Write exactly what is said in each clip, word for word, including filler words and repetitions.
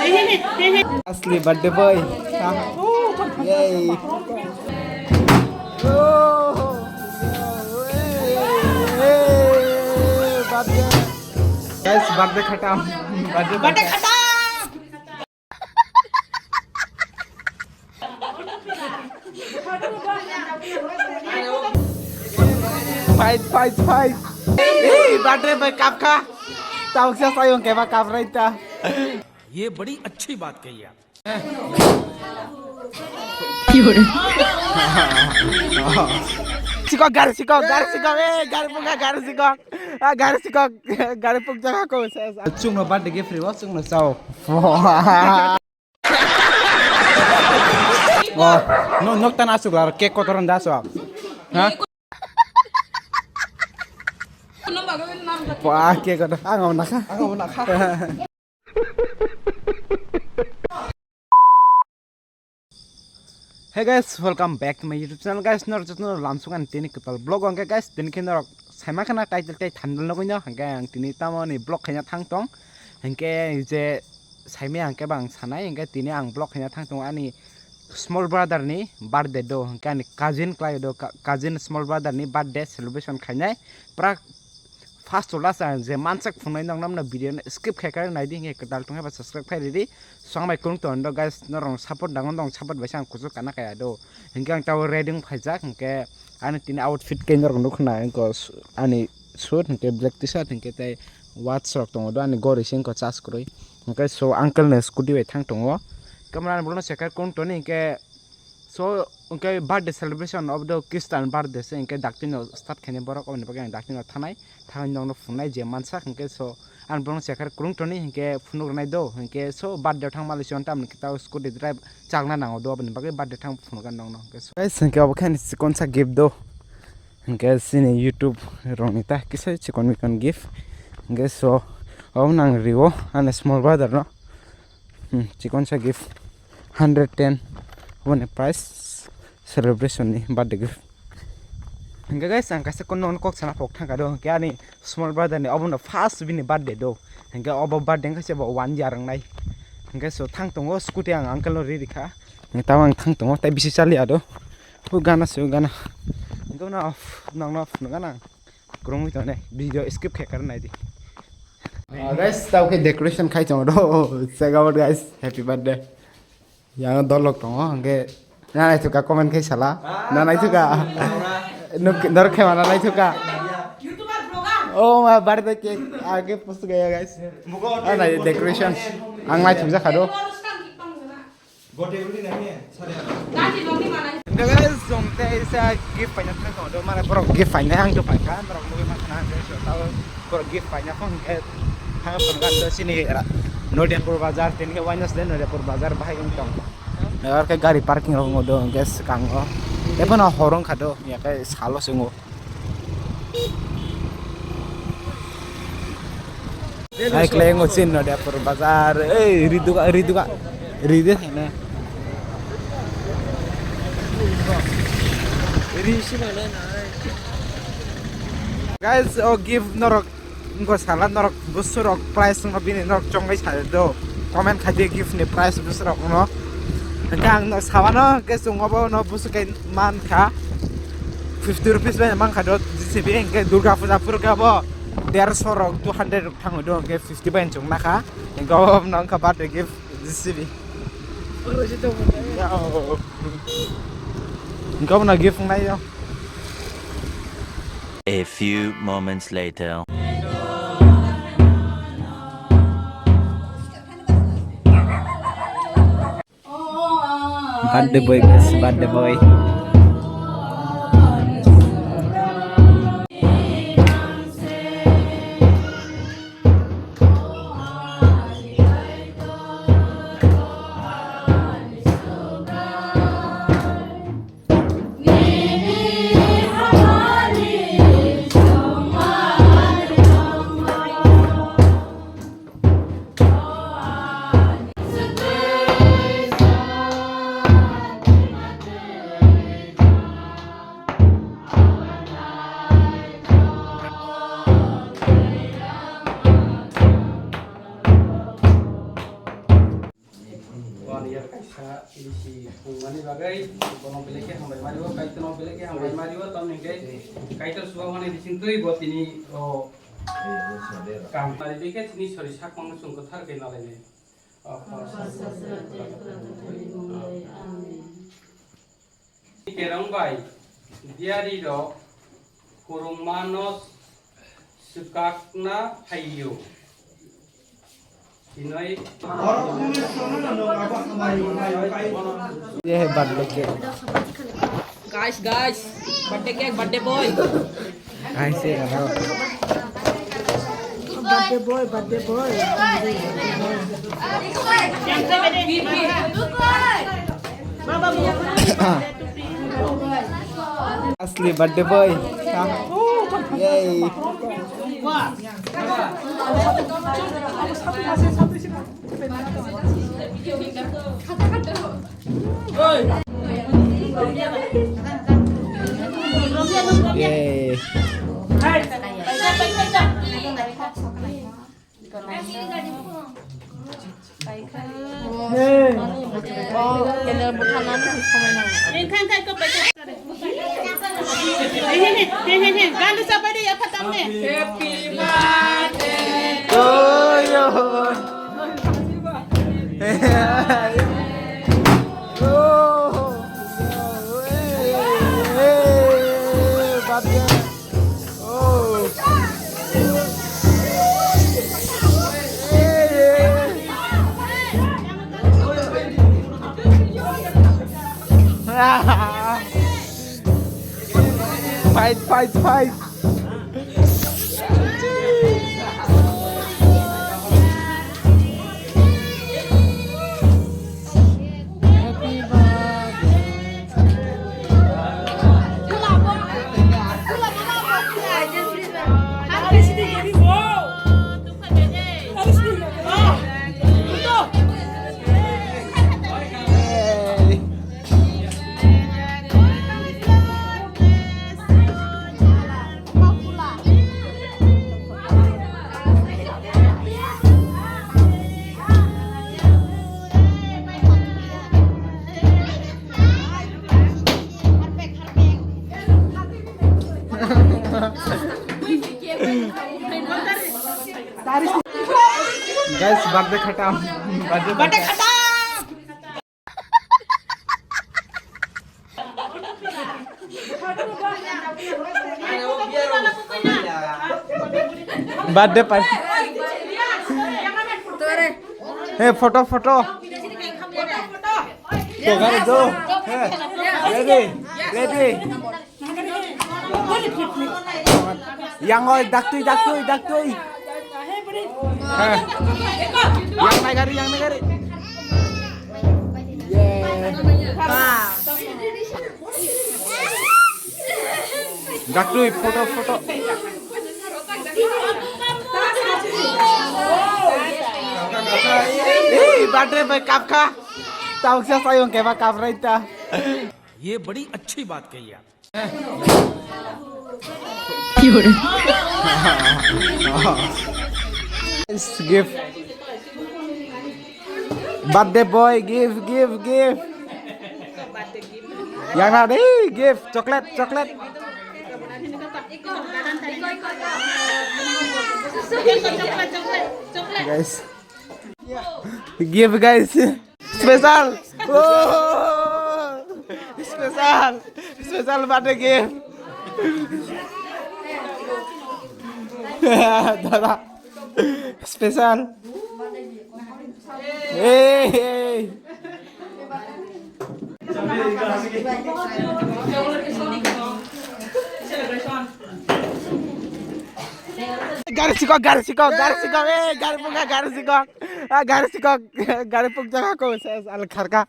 Asli birthday boy. Yay. Guys, birthday khatam. Birthday khatam. Fight, fight, fight. Hey, birthday boy kap kha. Tau sa sayong keba kap raita. ये बड़ी अच्छी बात कही आप। Sikok, gari sikok, gari sikok, eh, gari punga, gari sikok. Ah, gari sikok, gari pung jaga ko. Chungno birthday gift riwo, chungno sao. Oh, no, nok tan asuk lar, cake kotor anda asuk. Ha? Wah, cake kotor. Ah, nggak nakha. Ah, nggak nakha. Hey guys, welcome back to my YouTube channel. Guys, norok jotono lamsuk ani tini kwtal vlog hwnkhe guys, tini khe norok saima khana title tei thumbnail nugwi no, hwnkhe ang tini tamoni vlog khaina thang tong. Hwnkhe je saimaya hwnkhe bang sanai, hwnkhe tini ang vlog khaina thang tong ani small brother ni birthday do, hwnkhe ani cousin khlai do, ka-, cousin small brother ni birthday celebration khainai. Prak first to last ang je mansak phunai nong namno video no skip khai khai naidi, hwnkhe kwtal tong hai ba subscribe khai ridi. Swngbai kung ton do guys, norok support dangon dong, support bai ang kuchuk kana kaya do. Hwnkhe ang tabo ready wng phaijak, hwnkhe ani tini outfit khe norok nukho na, hwnkhe ani suit, hwnkhe black t-shirt, hwnkhe tei watch rok tongo do ani gori se wngkha charge kwrwi. Hwnkhe so uncle ni scooty bai thang tongo. Hwnkhe ani bwrwino checker kung toni, hwnkhe so, hwnkhe birthday celebration of the Christian birthday se, hwnkhe daktino start khainai borok, oboni bagwi ang daktino thanai, thangwi nokno phunuknai je mansak, hwnkhe so, ang borokno checker kwrwng toni, hwnkhe phunuk rwnai do, hwnkhe so, birthday thang mali chon tamni kwtal scooty drive chakna nango do, oboni bagwi birthday thang phunukha nokno, hwnkhe so. Guys, hwnkhe obo khe ani chikonsa gift do, hwnkhe chini YouTube rokni ta kisa chikon mikon gift, hwnkhe so, obo nang rio ani small brother no. Hmm, chikonsa gift hundred ten, oboni price celebration ni birthday gift. Hwnkhe guys, ang kaisa kok sana pok thangkha do, hwnkhe ani small brother ni obono first bini birthday do, hwnkhe obo birthday wngkha se bo one year wngnai, hwnkhe so thang tongo scooty ang uncle no ri rikha, hwnkhe tamo ang thang tongo tei bisi chaliya do, o gana se o gana, hwnkhe no nokno phunukha nang. Kwrwngwi tongnai, video skip khe karwi naidi. Ah, guys, tau khe decoration khai tongo do. Check out, guys, happy birthday. Yang dolok tongo, hwnkhe na naithok kha comment khai sala. Na naithok kha. Nuk dor khe mana naithok kha. Oh, my birthday cake. Age post gaya, guys. Ah, nai decoration. Ang naithok jakha do. Hwnkhe guys, chwng tei sa gift paina thang tongo, mane borok gift painai ang to paikha, norok nugwi mankha na, hwnkhe so tao borok gift paina phone hwnkhe thang phone kha to chini Nodiapur bazar, tini khe Wednesday Nodiapur bazar bahai wng tong. Aro khe gari parking rok wng do hwnkhe swkango, tei phano hor wng kha do, ya khe salo se wngo. Ai kleng o chin no de por bazar. Ei, ri duka, ri duka. Ri de na. Ri si ma na. Guys, o gift norok, ngo sala norok, busurok, price no bini norok chongbai sa do. Comment khai di gift ni price busurok no. Hwnkhe ang no sabano, hwnkhe chwng obo no busuk kai man kha. Fifty rupees bai man kha do J C B, hwnkhe Durga Puja phuru khe abo derso rok, two hundred rok thango do, hwnkhe fifty bai chwng na kha. Hwnkhe obo no wngkha birthday gift J C B. Hwnkhe obo no gift wngnai yo. A few moments later. Birthday boy, guys, birthday boy. Kha, isi, pungmani bagwi, bono belai khe hambai mari o, Kaitorno belai khe hambai mari o, tamni hwnkhe Kaitor subamani bisingtwi bo tini o kaham mari bai khe tini sori sakmano chwng kwthar khe nalainai. O, Kerong bai diyari rok kwrwngmano swkakna phaio. Hinoi Ye hai birthday cake. Guys, guys, birthday cake, birthday boy. Guys, ye hai. Birthday boy, birthday boy. Asli birthday boy. Yay. Yay. Fight, fight, fight. Guys, birthday khatam. Birthday khatam. Birthday party. Hey, photo, photo. Hey, ready, ready. Yang oi, daktui, daktui, daktui. Heh. Yang naik gari, yang naik gari. Yeay. Daktui, photo, photo. Hey, birthday boy, kap kha. Tau kisa sayong keba kap raita. ये बड़ी अच्छी बात कही आप। Gift. Birthday boy, gift, gift, gift. Yang na deh, gift, chocolate, chocolate. Guys. Gift, guys. Special. Oh! Special. Special birthday gift. Dada. Special. Hey, hey. Gari sikok, gari sikok, gari sikok, eh, gari pungka, gari sikok. Ah, gari sikok, gari pungka ko, al kharka.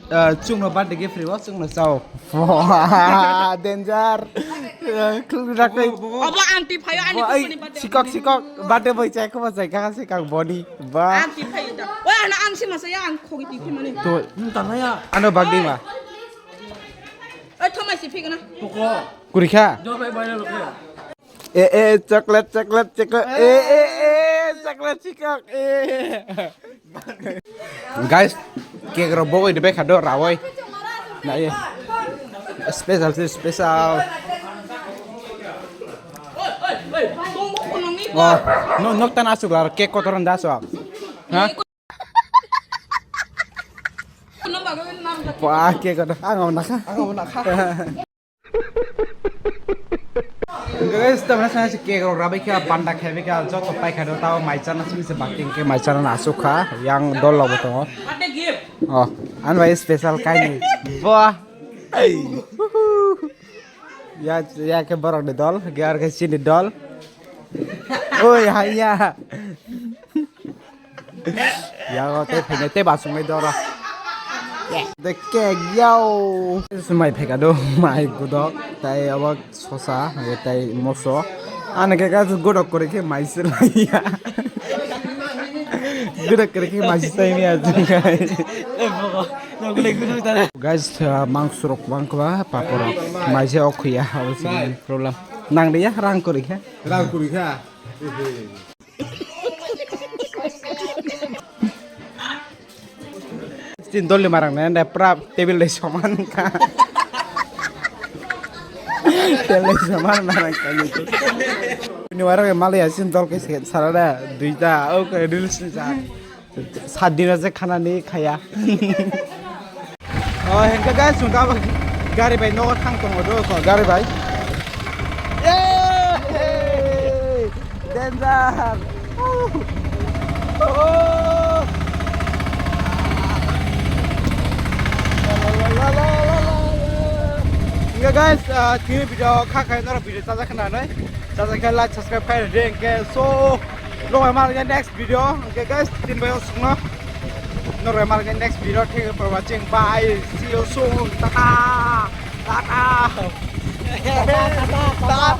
Ah, chwngno birthday gift riwo, chwngno chao. Danger. Ah, khuluk rakwi. Obo aunty phayo, ani Bo, ai, kusuni birthday. Sikok, sikok, birthday boy chai, khuma chai, kha sikok boni. Ba. Aunty phayo da. Oi, ano ang sima saya, ang khogi twi phimani. To, hmm, tanaya. Ano birthday ma. Oi, thomai si phigna. Poko. Kurikha. Jor bai bai lo ke. Eh, eh, chocolate, chocolate, chocolate. Eh, eh, eh, chocolate, chocolate. Eh. Guys, Cake rok bogoi de bekha do rawoi. Nai. Special se special. Oh, no, nok tan asuk lar cake kotor nda asuk. Ha? Wah, cake kotor. Ang ngam nakha. Ang ngam nakha. Guys, tamna sana si cake rok rabai kha, panda khabai kha, joto pai kha do, tao mai chana simi se bakti ke mai chana na asuk kha, yang dol lobo tongo. Oh, an bai special kaini. Wah. Ya, ya ke borok ni dol, ge ar ke chini dol. Oi, haiya. Yago tei phainai tei basung nai doro. De cake yao. Mai pheka do, mai gudok, tai abo sosa, tai moso. Ani ke ka gudok kore ke mai se laiya. Gudok kore ke mai se tai ni ajung kai. Guys, uh, mangso rok bang kha, papor rok mai se ok ya, abo se problem. Nang de ya rang kore ke. Rang kore ke. Tin dol ni marang na, na pra table dai soman ka. Table dai soman marang ka ni. Ni marang malaya sin dol ke se sara da duita, o ke reels ni sa. Sat din ase khana ni khaya. Oh, hingke guys, chwng tabuk gari bai nogo thang tongo do, so gari bai. Yay! Danger! Woo! Oh! Hingke guys, ah, tini video kha khai norok video chajak khe nanai. Chajak khe like, subscribe khai rwdi hingke so. Norok bai malai next video. Okay guys, tin bai sukno. Norok bai malai next video. Thank you for watching. Bye. See you soon. Tata. Tata. Tata.